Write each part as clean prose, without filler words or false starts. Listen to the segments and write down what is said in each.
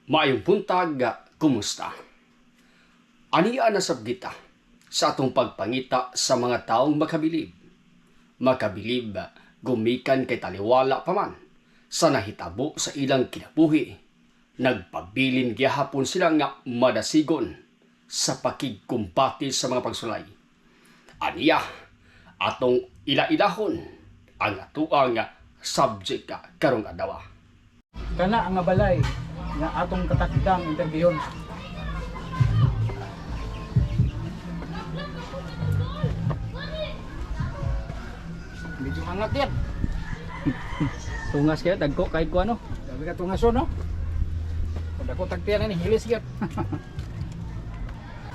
Maayong buntag, kumusta? Ania na sab kita sa atong pagpangita sa mga taong makabilib. Makabilib gumikan kay taliwala pa man sa nahitabo sa ilang kinabuhi. Nagpabilin gihapon sila nga madasigon sa pakigkumbati sa mga pagsulay. Aniya atong ila-ilahon ang atuang subject karong adlaw. Kana nga balay nga atong katakdang interbyuhon. Medyo hangat yan. Tungas kayo, dagko kahit ko ano. Sabi ka tungason, no? Kung dako tagtiyan ni hilis gyud.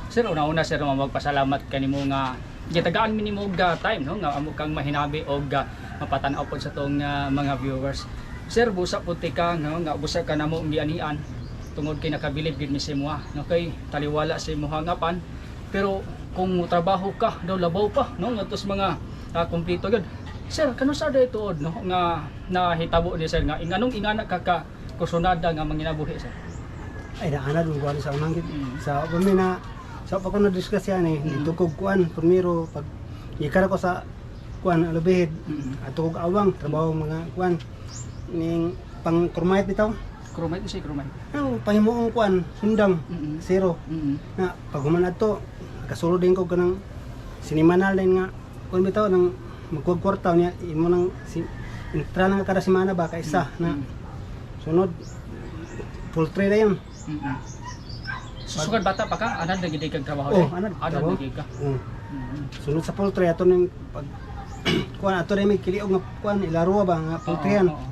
Sir, una-una sir, magpasalamat kanimo nga gitagaan mi nimo og time, no, nga amo kang mahinabi og mapatan-aw pod sa tong mga viewers. Sir, busa pud ti ka, no, nga busa ka namo ang gianian tungod kay nakabilib gid mi sa imuha, no, kay taliwala sa imuha nga pan. Pero kung trabaho ka, daw labaw pa, no, ngadto sa mga kumpleto gyud. Sir, kanu sa day tuod, no, nga nahitabo ni sir nga inganong ingana ka ka kusunada nga manginabuhi, sir? Ay, naanad mo kuan sa unang gid. Sa kami na sa pa ko na discuss yan eh, dito kog kuan primero pag gikara ko sa kuan alubihid, ato kog awang trabaho mga kuan ning pang kurmayat bitaw. Chromite siya, chromite. Ang pahimuong kuan sundang zero na pag human adto kasulod din ko kanang sinimanal din nga kuan bitaw nang magkuwag kwarta niya imo nang si, intra lang kada semana ba ka isa na sunod poultry na yun. Susugad bata pa ka, anad na gid kag trabaho. Oh, eh? anad, Anad trabaho. na gid ka. Oh. Sunod sa poultry ato ning pag kuan ato rin may kiliog nga kuan ilaruwa ba nga poultryan. Oo, oo.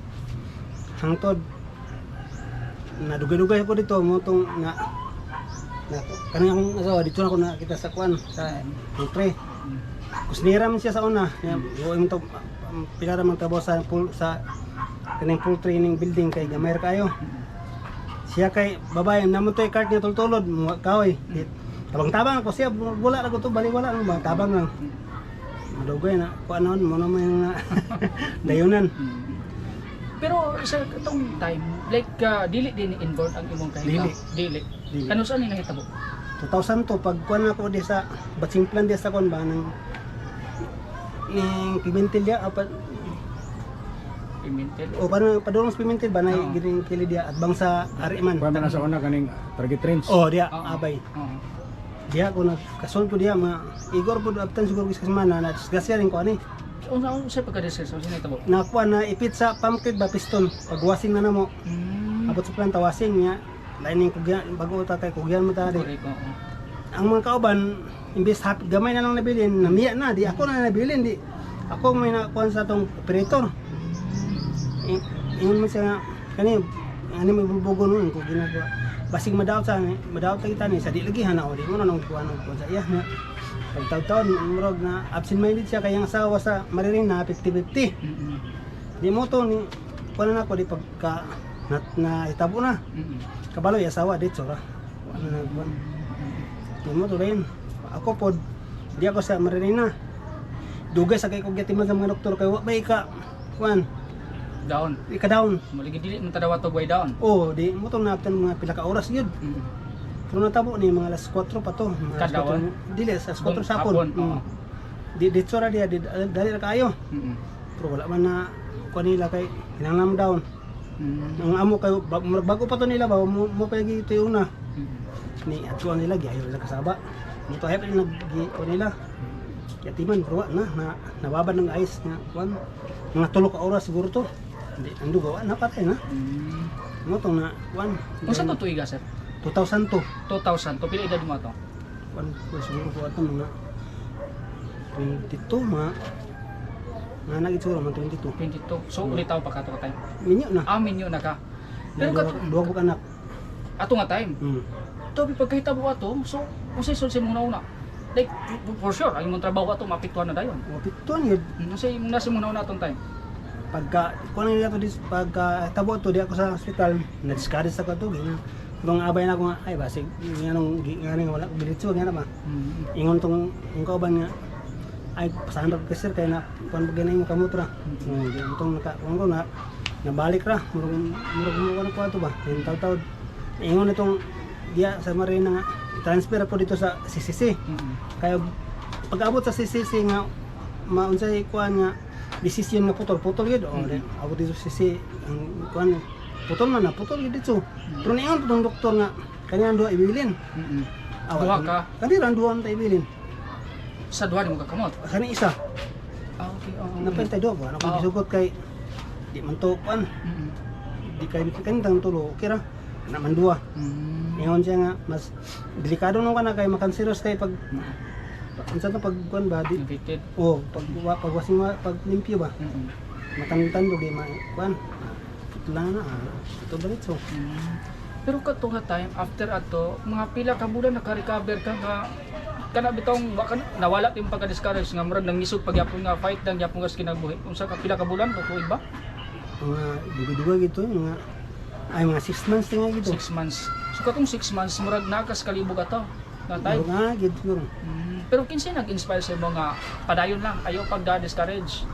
Hangtod nadugay-dugay ko dito mo tong na na kanang akong asawa dito na ako nakita sa kuan sa poultry. Kusnira man siya sa una. Nya mm. to pila ra man trabaho sa pool sa kaning poultry ning building kay gamay ra kayo. Siya kay babae namo toy cart niya tultulod mo kahoy. Tabang-tabang ako siya wala ra ko to bali wala lang ba tabang lang. Madugay na kuan noon mo naman yung na dayunan. Pero sa itong time, like dili din inborn ang imong kahita. Dili. Dili. Dili. Kano saan ni nahitabo? 2002 pag kuan ako di sa Batsimplan di sa kuan ba nang ning Pimentel dia apa. Pimentel. O paano padulong sa Pimentel ba na Oo. gining kili dia at bang sa Ariman. Kuan na sa una kaning target range. Oh dia Oo. abay. Oo. Diya ko na kasol ko diya mga igor po abtan siguro sa semana na disgrasya rin ko ani. Unsa unsa pagka-discuss unsa nahitabo? Nakuha na ipit sa pamkit ba piston pagwasing na namo. Abot sa planta wasing niya lain ning kugyan bago ta kay kugyan mo ta di. Correct, oo. Ang mga kauban imbes happy gamay na lang nabilin namiya na di ako na nabilin di ako may nakuha sa tong operator. Ingon man siya nga kani ani may bulbugon nun ko ginagawa basig madaot sa madaot ta kita ni sa di lagi hana o di mo na nang kuha nang kuha sa iya na pagtaw-taon murag na absent minded siya kay ang asawa sa Maririna 50-50. Di mo to ni kuha na nako di pagka na, na itabo na kabalo yung asawa dito ra kuha na na kuha di mo to rin ako pod di ako sa Maririna dugay sa kay kog gatiman sa mga doktor kay wa ba ika kuan Down. ika down. Muligi dili man tadawa to boy down. Oh, di mo to natin mga pila ka oras yun. Pero natabo ni mga alas 4 pa to. Mga alas Kadlawan? 4, dili, sa alas 4 sa hapon. Hapon, oo. Di dito ra diya, di, dali ra kaayo. Pero wala man na kuan nila kay kinahanglan mo down. Ang amo kay murag bago pa to nila ba mo pa gyud ito yung una. Ni atuan nila giayo nila kasaba. Mo to hayop nag kuan nila. Yatiman pero wa na na nababad ng ice nga kuan. Mga 3 ka oras siguro to. Hindi ando gawa na patay na. Mo tong na kuan. Unsa to tuiga, sir? 2002. 2000 to pila edad mo ato? Kuan ko siguro ko ato mga 22 mga nagit siguro mga 22. 22. So ulitaw pa ka to ka time. Minyo na. Amin yun na ka. Pero Pero kat duwa ko anak. ato nga time. To pagkahitabo ato, so unsay sul sa imong nauna? Like for sure ang imong trabaho ato mapiktuhan na dayon. O pituan yun. Unsay imong nasa imong nauna atong time? Pagka kuan nila to dis pagka tabo to di ako sa hospital na discourage ako to gina. Pero ang abay na ako nga ay basig nganong ngani nga wala ko diretso nga na ba. Ingon tong ang kauban nga ay pasahan ra ko kay sir kay na kuan ba ganay mo kamot ra. Di tong naka kuan ko na nabalik ra murag murag mo kuan ko ato ba. Yung taw-taw Ingon itong diya sa Marina nga transfer ako dito sa CCC. Kaya pag-abot sa CCC nga maunsay kuan nga decision nga putol-putol gyud, oh, abot dito sa CCC ang kuan putol man na putol gyud dito. Pero niingon po tong doktor nga kanya ang duha ibilin. Ah, Duha ka? Kanira ang duha ang ta ibilin. Sa duha nimo ka kamot. Kani isa. Ah, okay. Oo. Napantay duha ba? Ako gisugot kay di man to kuan, di kay kanitang tulo okay ra. Na man duha. Ingon siya nga mas delikado nung kana kay makanseros kay pag unsa to pag kuan ba di Infected. oh pag pag wasing pag limpyo ba matantando di ma kuan lang na ito diretso. Pero kato nga time after ato, mga pila ka bulan naka-recover ka nga kana bitong wa ka nawala yung pagka-discourage nga murag nangisog pagyapon nga fight lang gyapon gas kinabuhi. Unsa ka pila ka bulan o tuig ba? Mga duga-duga gito, mga ay mga 6 months nga gito. 6 months. So katong 6 months murag nakas kalibog ato nga time. Nga gid siguro. Pero kinsay nag-inspire sa imo nga padayon lang, ayaw pagda-discourage?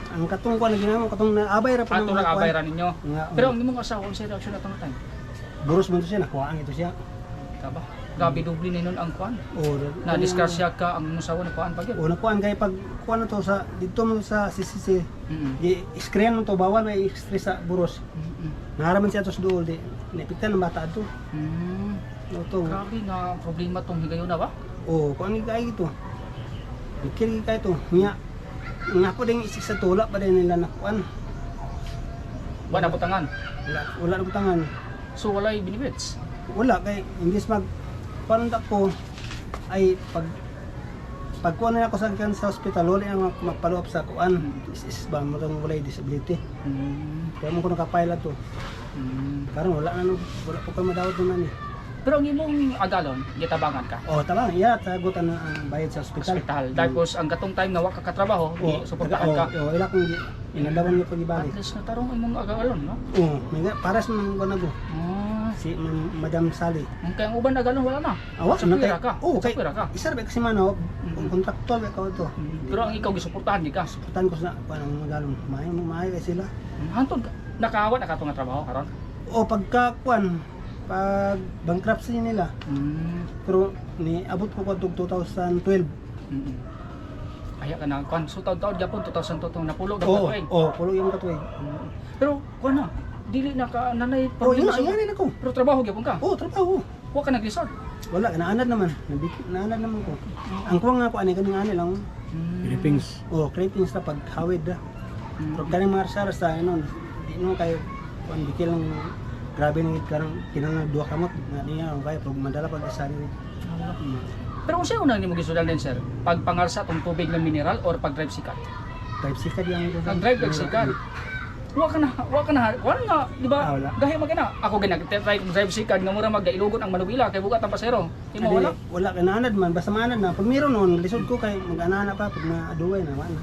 Ang katong kuan ginamo katong naabay ra pa Ato ng ra mga kuan. abay ra ninyo. Nga, Pero ang imong asawa, unsay reaksyon ato nga time? Buros man to siya, nakuhaan ito siya. Ka ba? Grabe dubli ni nun ang kuan. O Na disgrasya ka ang imong asawa na kuan pa gyud. O nakuhaan kay pag kuan na to sa dito mo sa CCC. Di screen mo to, bawal may x-ray sa buros. Naharaman siya to sa duol di naipiktan ng bata ato. O to. Grabe nga problema tong higayon na ba? O kuan gid kay ito. Mikir gid kay to. Nya nga ako ding isik sa tula pa din nila nakuan. Wa na butangan. Wala wala na butangan. So walay benefits. Wala kay imbis mag kuan ta ko ay pag pagkuan na ako sa kan sa hospital, wala na magpalo up sa kuan is ba mo tong walay disability. Kaya mo ko nakapile to. Karon wala na no, wala po ko madawat naman eh. Pero ang imong agalon, gitabangan ka. Oh, tama, iya sagot ang bayad sa ospital. Hospital. Tapos ang katong time nga wa ka katrabaho, Oh, di suportahan ka. Oh, ila kong inadawan niyo At pag-ibalik. least natarong imong agalon, no? Oh, may pares man ko nago si Madam Sally. Ang kaya ang uban agalon wala na. Awa, Sa pira ka. Oh, Sa kay pira ka. isa ra ba kasi man oh, kontraktual ba ka to. Pero ang ikaw gisuportahan di ka. Suportahan ko sa kuan ang magalon. Maayo mo maayo kay sila. Hantod ka. Nakahawa na ka nga trabaho karon. O pagka kuan pag bankruptcy nila pero ni abot ko kadtong 2012. Aya ka na kuan so taud-taud gyapon 2002 tong napulo gyud Oo, tuig. oh, pulo yung katuig. Pero kuan na dili na ka nanay Oh, yun, problema sa- yun ako. Pero trabaho gyapon ka. Oh, trabaho. Wa ka naglisod. Wala, naanad naman. Naanad naman ko. Ang kuwang nga ko, ani kaning ani lang. Philippines. Oh, cravings na paghawid ra. Pero kaning mga sa ano, di no kayo kuan bikil lang grabe nang karang kinahanglan duha kamot nga niya ang kaya pag madala pag isa ni. Pero unsay unang nimo gisudan din, sir? Pagpangarsa tong tubig ng mineral or pag-drive sikat? Drive sikat yang ko. Nag-drive kag sikat. Wa ka na, wa nga, di ba? Ah, wala. Gahi man ka na. Ako gina try kong drive sikat nga mura magailugon ang manubila kay bugat ang pasero. Di mo wala. Wala ka naanad man basta maanad na. Pag meron noon lisod ko kay mag-anana pa pag maaduway na wala.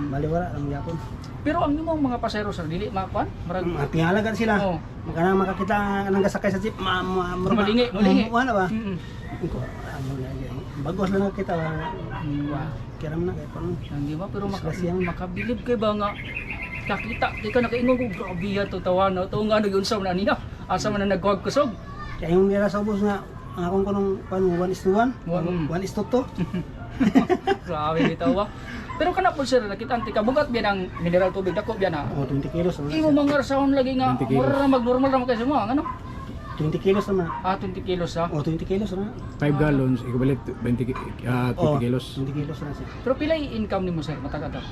Bali wala lang gyapon. Pero ang imong mga pasero, sir, dili makuan, murag Tingalagan sila. Oh. Magana makakita nang gasakay sa jeep, ma, ma, ma, Malingi, malingi. Wala ba? Ko, ano na, bagos lang nakita ba. Wa. Kiram na kay pano. Ang di ba pero Disgrasya. Makabilib kay ba nga kakita di ka nakaingon ko grabe ya to tawa no to nga nagyunsa man niya asa man na nagkuhag kusog. Kaya yung nila sa ubos nga ang akong kunong kuan 1 is to 1, 1 is to 2. Grabe bitaw ba. Pero kana po sir nakita anti ka bugat biyan ang mineral tubig dako biyan ha. Oh, 20 kilos naman. Imo mga rason lagi nga 20 kilos. mura ra mag normal ra man kay sa mga ano. 20 kilos naman. Ah, 20 kilos ha. Oh, 20 kilos na. 5 gallons, equivalent to 20 Oh, kilos. 20 kilos na siya. Pero pila income nimo, sir, matag adlaw?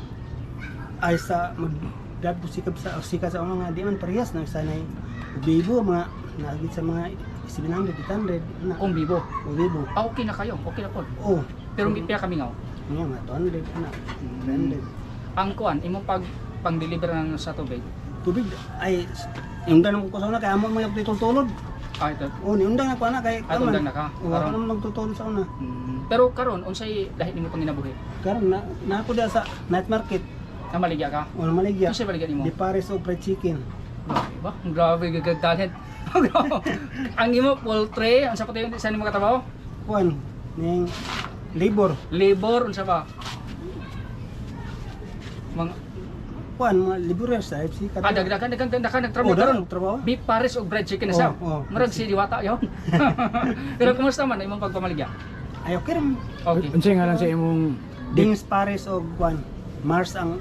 Ay sa mag dad po sikap sa sika sa mga di man parehas na sanay bibo mga naagit sa mga 700, 800 na. Kung bibo. O bibo. Ah, okay na kayo. Okay na po. Oh, Pero pila kami nga. nga mga 200 na. 300. Ang kuan imong pag pang-deliver ng sa tubig. Tubig ay yung ganun ko sa una kay amo mga tutulod. Ah, ito. Oh, ni undang na ko ana kay Ah, tundang na ka. Oh, ako Karon. naman nagtutulod sa una. Pero karon unsay lahi nimo panginabuhi? Karon na na ako diya sa night market. Namaligya ka? O maligya. Unsay baligya nimo? Di Paris og fried chicken. Grabe ba? Ang grabe gagag talent. Ang imo poultry, unsa pa tayo sa nimo katrabaho? Kuan ning labor. Labor unsa pa? Mga kuan, mga laborers sa FC. Ah, dagdagan dagan dagan nagtrabaho Oh, karon. dagan trabaho. Beef pares og fried chicken na siya. Oh, oh. Murag si Diwata yon. Pero kumusta man imong pagpamaligya? Ay, okay rin. Okay. Unsay ngalan sa imong Dings Pares o kuan. Mars ang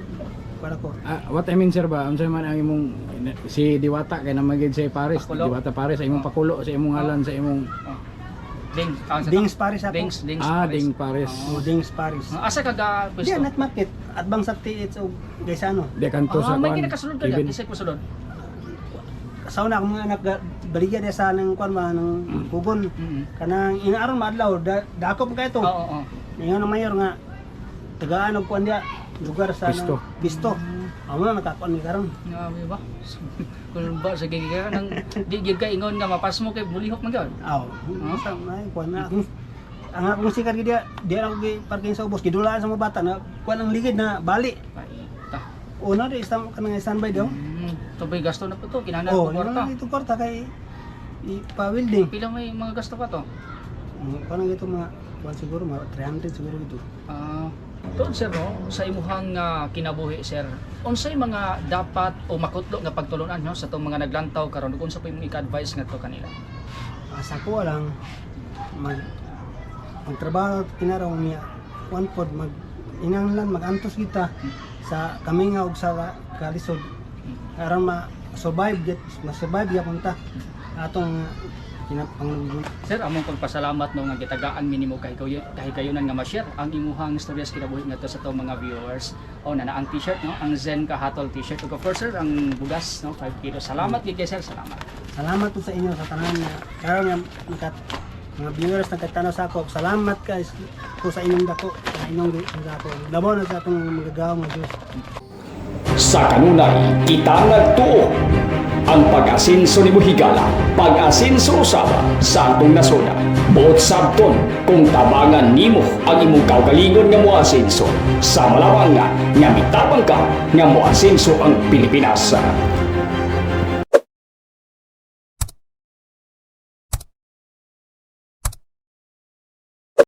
kuan ako. Ah, what I mean, sir, ba, unsay man ang imong si Diwata kay namagid sa Paris, Pakulo. Diwata Paris sa imong pakulo, sa imong ngalan, sa imong Oh. Ding, ah, sa Dings Pares ako. Dings, Dings. Ah, Pares. Ding Paris. Oh, Dings Pares. Ah, asa ka ga Diyan, pwesto? not market. At bang sa TH o Gaisano. Di kanto Ah, sa may kuan. kinakasulod ka Kevin. diyan, isay ko sulod. Kasaw na akong mga anak baligya diya sa nang kuan ba nang kugon. Kanang inaaron maadlaw da, dakop kay to. Oo, oo. Ingon ang mayor nga tagaan og kuan diya lugar sa Pisto. nang- Pisto. Amo na nakakuan ni karon. Nga ba? Kung ba sa gigi ka nang di gyud ka ingon nga mapasmo kay mulihok man gyud. Aw, sa may kuan na akong ang akong sikar gid diya, diya ako gi parking sa ubos gidulaan sa mga bata na kuan ang ligid na bali. Paita. Una di isang kanang standby daw. Tubay gasto na po to, kinahanglan Oh, ko kwarta. ito kwarta kay ipa-welding. Pila may mga gasto pa to? Kuan ito mga kuan siguro mga 300 siguro ito. Ah, tuod sir no, sa imuhang kinabuhi sir, unsay mga dapat o makutlo nga pagtulunan no sa tong mga naglantaw karon ug unsa po imong ika-advise ngadto kanila? Asa ko lang mag magtrabaho kinaraw niya kuan pod mag inanglan magantos kita sa kaminga og sa kalisod aron ma survive get ma-survive gyapon ta atong kinapanglugon. Sir, among pagpasalamat no nga gitagaan mi nimo kahigayunan nga ma-share ang imuhang istorya sa kinabuhi ngadto sa tong mga viewers. O na ang t-shirt no, ang Zen Kahatol t-shirt ug of course sir, ang bugas no, 5 kilos. Salamat gid kay sir, salamat. Salamat po sa inyo sa tanan nga karon nga nakat mga viewers nagkatanaw sa ako. Salamat guys ko sa inyong dako, sa inyong dako. Labaw na sa atong magagawa mga Diyos. Sa kanunay, kita nagtuo. Ang pag-asinso ni Buhigala, pag-asinso usaba sa atong nasoda. Buot sabton kung tabangan nimo ang imong kaugalingon nga moasinso. Sa malawang nga, nga mitabang ka nga moasinso ang Pilipinas.